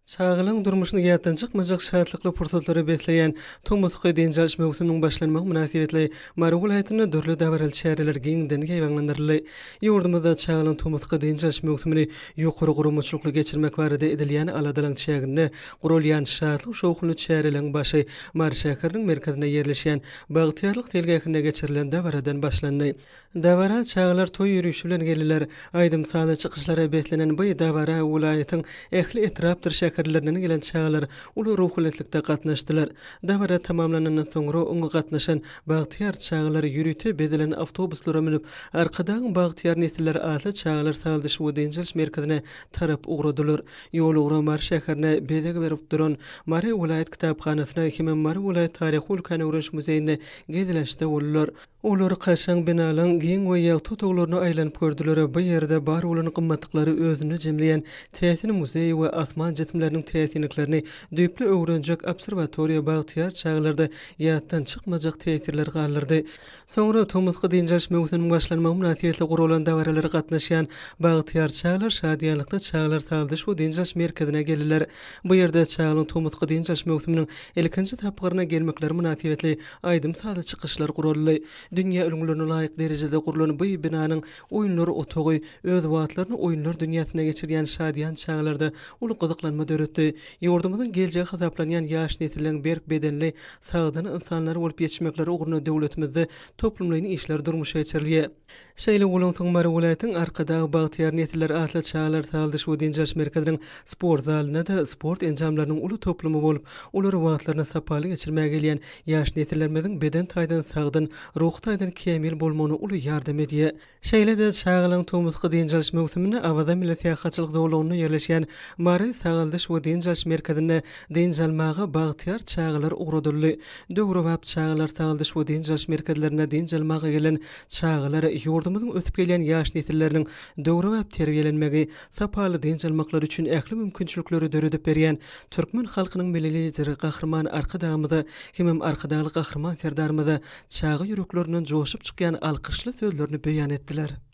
Çagalaryň durmuşyny ýatdan çykmajak şatlykly pursatlara besleýän tomusky dynç alyş möwsüminiň başlanmagy mynasybetli Mary welaýatynda dürli dabaraly çäreler giňden ýaýbaňlandyryldy. Ýurdumyzda çagalaryň tomusky dynç alyş möwsümini ýokary guramaçylykly geçirmek barada edilýän aladalaryň çäginde guralýan şatlyk-şowhunly çäreleriň başy Mary şäheriniň merkezinde ýerleşýän Bagtyýarlyk seýilgähinde geçirilen dabaradan başlandy. Dabara çagalar toý ýörişi bilen geldiler. Aýdym-sazly çykyşlara beslenen bu dabara welaýatyň ähli etrapdyr şäherlerinden gelen çagalar uly ruhubelentlikde gatnaşdylar. Dabara tamamlanandan soňra oňa gatnaşan bagtyýar çagalar ýörite bezelen awtobuslara münüp, Arkadagyň bagtyýar nesilleri atly çagalar sagaldyş we dynç alyş merkezine tarap ugradylar. Ýolugra Mary şäherine bezeg berip duran Mary welaýat kitaphanasyna hemem Mary welaýat taryhy-ülkäni öwreniş muzeýine gezelençde boldular. Olar kaşaň binalaň giň we ýagty otaglaryna aýlanyp gördüler, bu ýerde bar bolan gymmatlyklary özünde jemleýän täsin muzeý we asman jisimleriniň täsinliklerini düýpli öwrenjek obserwatoriýa bagtyýar çagalarda ýatdan çykmajak täsirler galdyrdy. Soňra tomusky dynç alyş möwsüminiň başlanmagy mynasybetli guralan dabaralara gatnaşýan bagtyýar çagalar şadyýanlykda çagalar sagaldyş we dynç alyş merkezine geldiler. Bu ýerde çagalaryň tomusky dynç alyş möwsüminiň ilkinji tapgyryna gelmekleri mynasybetli Aýdym-sazly çykyşlar guraldy. Dünýä ülňülerine laýyk derejede gurlan bu binanyň oýunlar otagy öz wagtlaryny oýunlar dünýäsinde geçirýän şadyýan çagalarda uly gyzyklanma döretdi. Ýurdumyzyň geljegi hasaplanýan ýaş nesilleriň berk bedenli, sagdyn ynsanlar bolup ýetişmekleri ugrunda döwletimizde toplumlaýyn işler durmuşa geçirilýär. Şeýle bolansoň, Mary welaýatynyň Arkadag bagtyýar nesiller atly çagalar sagaldyş we dynç alyş merkeziniň sport zalynda-da sport enjamlarynyň uly toplumy bolup, olar wagtlaryny sapaly geçirmäge gelýän ýaş nesillerimiziň beden taýdan sagdyn, ruhy taýdan kämil bolmagyna uly ýardam edýär. Şeýle-de çagalaryň tomusky dynç alyş möwsüminde Awaza milli syýahatçylyk zolagynda ýerleşýän Mary sagaldyş we dynç alyş merkezinde dynç almaga bagtyýar çagalar ugradyldy. Döwrebap çagalar sagaldyş we dynç alyş merkezlerinde dynç almaga gelen çagalar ýurdumyzyň ösüp gelýän ýaş nesilleriniň döwrebap terbiýelenmegi, sapaly dynç almaklary üçin ähli mümkinçilikleri döredip berýän türkmen halkynyň Milli Lideri Gahryman Arkadagymyza hemem Arkadagly Gahryman Serdarymyza çaga ýüreklerinden joşup çykýan alkyşly sözlerini beýan etdiler.